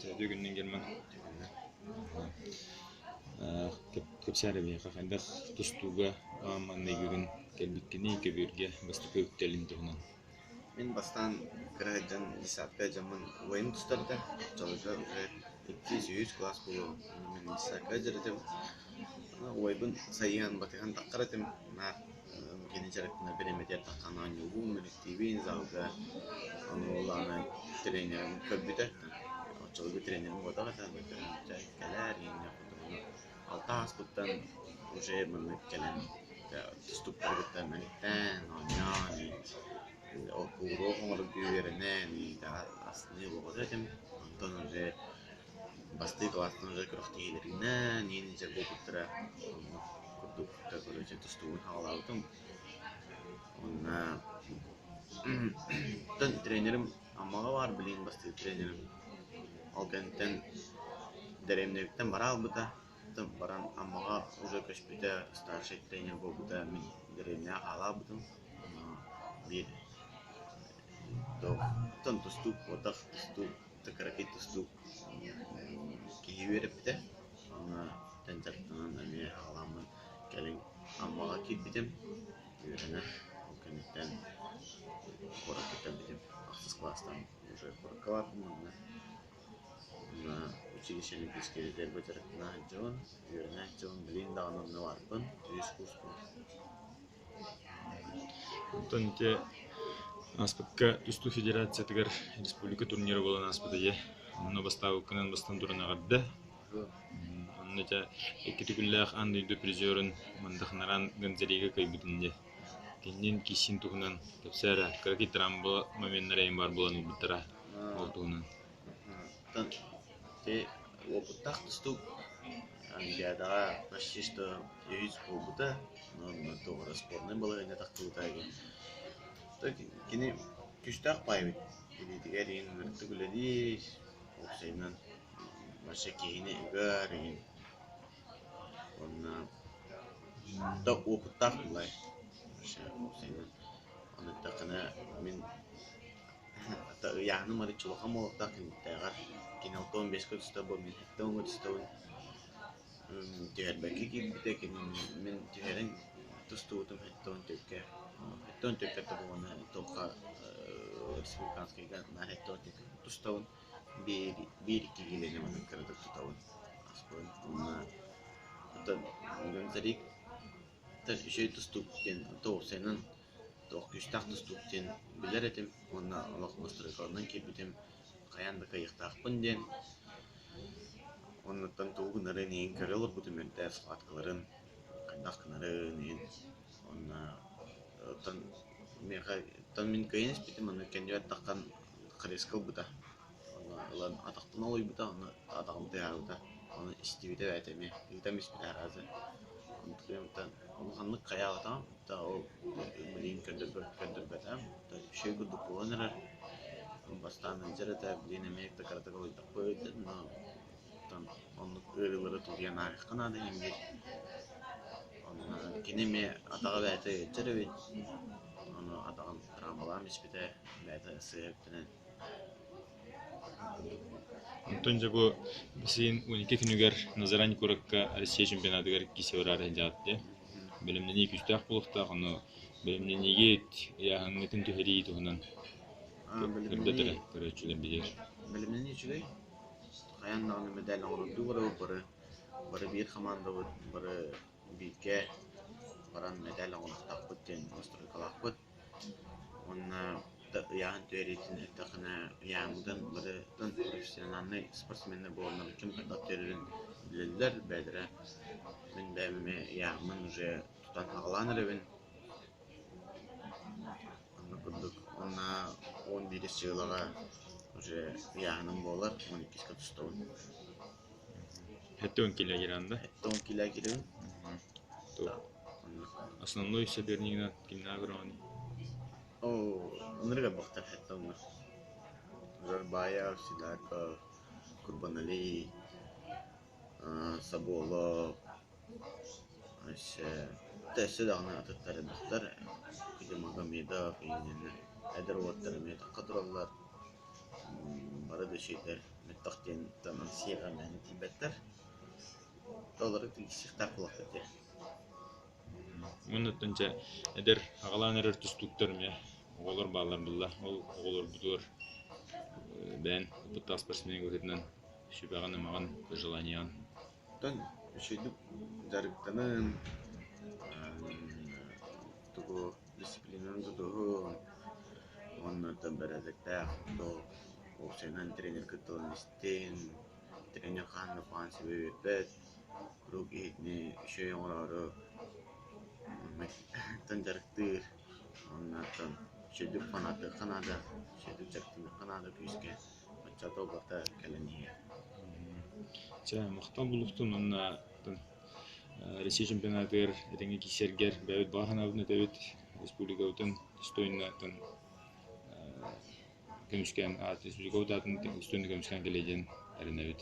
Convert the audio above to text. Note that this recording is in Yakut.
Үтүө күнүнэн Герман. Кэпсээр эбиэхэ хайдах тустууга аан маҥнайгыгын кэлбиккиний көбүөргэ бастакы үктэлин туһунан. Мин бастаан кыра сылдьан детсадка дьоммун убайым тустарда, оччолорго уже иккис, үһүс кылаас буолуо. Мин детсадка сылдьар этим. Убайбын сайыһан батыһан таххар этим. Наар кини дьарыктанар бириэмэтигэр таххан оонньуубун, мэниктиибин залга. Ону ол аана тренерим көрбүтэ. Оччолорго тренерим буотах этэ, чэ кэлээр иэнньэх алта ааспыттан уже маннык кэлэн тустууктары кытта мэниктээн, оонньоон, уруок оҥорорго үөрэнэн, астыныы буолбата этим. Онтон уже бастыы кылаастан уже күрэхтэһиилэринэн иэнньичэр буолбуттара. Оннук курдук короче тустуубун саҕалаабытым. Уонна оттон тренерим Аммаҕа баар билигин бастыыр тренерим. Ол кэнниттэн дэриэбинэбиттэн бара хаалбыта. Оттон баран Аммаҕа уже көспүтэ, старшай тренер буолбута. Мин дэриэбинэҕэ хаалаабытым. Биир оттон тустуук буотах, тустуук, кыракый тустуук киһи үөрэппитэ. Онно дьарыктанан эмиэ хаалааммын кэлин Аммаҕа киирбитим. Үөрэнэ, ол кэнниттэн куоракка кэлбитим. Ахсыс кылаастан уже куоракка бардым уонна онно училище олимпийскай резервэ дьарыктана сылдьабын, үөрэнэ сылдьабын, билигин даҕаны онно баарбын, үһүс курспун. Онтон ити ааспыкка тустуу федерациятыгар республика турнира буолан ааспыта дии. Онно бастаабыккынан бастан туран эҕэрдэ. Онно дьэ икки төгүллээх аан дойду призерын Мандахнаран Гонзарига кыайбытын дии. Кинин киссин туһунан кэпсээ эрэ, кыракый трамбо моменнара эҥин баар буолан ылбыттара ол туһунан. Оттон ити уопуттаах тустуук Олимпиадаҕа почти что үһүс буолбута, онно туох эрэ спорнай балаһыанньа тахсыбыта Кини күүстээх баай эбит, илиитигэр иһин ынырыктык үлэлиир, уопсайынан Вообще киһини ыгар иһин уонна да опыттаах былай вообще уопсайынан ону эттэххинэ мин ыйааһыным арыый улахан буолуохтаах киниттээҕэр кини 65-кэ түстэ бу мин 70-ҥа түстэбин түһэрбэккэ киирбитэ кини мин түһэрин тустубутум 74-кэ 74-кэ буолуона туохха республиканскайга наар 74-кэ тустабын Биир биир киилэни маннык кыратык тутабын аспын уонна оттон гонзарик үчүгэй тустуук диэн уопсайынан туох күүстээх тустуук диэн билэр этим уонна олох настройкаларынан киирбитим хайаан да кыайыахтаахпын диэн Оннуттан тугу гынарын иһин көрө олорбутум эрдэ схваткаларын хайдах гынарын иһин уонна оттон миэхэ оттон мин кыайан испитим ону кэннибэр таххан Хреска ылбыта, онно ылан атахпын олуйбута, онно атаҕым тыаһаабыта, ону истибитэ бэйэтэ эмиэ, ыытан испитэ араазы. Онтон улаханнык хайаабатаҕым, да ол билигин көрдөрбөтөҕүм, үчүгэй курдук буолан эрэр. Бастаан ыалдьар этэ, билигин эмиэ да кыратык олуйдахпыт, но оннук ыарыылары тулуйан ааһыахха наада иһин биир. Онно кини эмиэ атаҕа бэйэтэ ыалдьар эбит, ону атаҕын травмалаан испитэ, бэйэтэ сыыһа үктэнэн. Онтон дьэ бу син 12 күнүгэр Назарань куоракка Россия чемпионатыгар кисе бараары сылдьаҕыт дии. Бэлэмнэнии күүстээх буолуохтаах, ону бэлэмнэниигит, ыйааһыҥҥытын түһэрии туһунан сырдат эрэ көрөөччүлэрбитигэр. Бэлэмнэнии үчүгэй. Хайаан даҕаны мэдээл оҥорордуу барабыт бары, бары биир хамаандабыт, бары бииргэ баран мэдээл оҥоруохтаахпыт диэн настройкалаахпыт. Уонна ыйааһын түһэриитин эттэххинэ, ыйааһыммытын барытын профессиональнай спортсменнар буоланнар ким хайдах түһэрэрин билэллэр бэйэлэрэ. Мин бэйэм эмиэ ыйааһыммын уже тутан аҕалаан эрэбин. Оннук курдук уонна 11-ис дьыалаҕа уже ыйааһыным буолар, 12-скэ тустабын. 70 кило киирэн да? 70 кило киирэбин. Оннук. Основной сопернигынан кимнээх көрөҕүнүй? Оо, ынырык элбэхтэр 70-ҥа. Зарбаев, Сидаков, Курбанали, Соболов, Өссө өссө даҕаны атыттар элбэхтэр Магомедов иҥинэ эдэр уолаттар эмиэ тахха тураллар бары да үчүгэйдэр. Мөлтөх диэн Россияҕа мээнэ тиийбэттэр. Толору тигисиэхтээх буолуохтар диэн. Уонна дьэ эдэр аҕалаан эрэр тустууктар эмиэ оҕолор бааллар булла. Ол оҕолорбутугар бэйэн опыттаах спортсмен быһыытынан сүбэҕин-амаҕын, пожеланияҕын. Оттон үчүгэйдик дьарыктанан, тугу дисциплинаны тутуһун уонна оттон бэрээдэктээх уопсайынан тренер кытталын истин, тренер хаһан да куһаҕан сүбэ биэрбэт, куруук иһитини үчүгэй оҥороору оттон дьарыктыыр уонна оттон үчүгэйдик фанаттыахха наада, үчүгэйдик дьарыктаныахха наада күүскэ, оччото барыта кэлэн иһиэ. Чэ, махтал булуохтун уонна Россия чемпионатыгар этэҥҥэ киирсэргэр бэйэбит баҕа санаабытын этэбит, республикабытын достойно көмүскээн, республикабыт аатын достойно көмүскээн кэлиэ диэн эрэнэбит.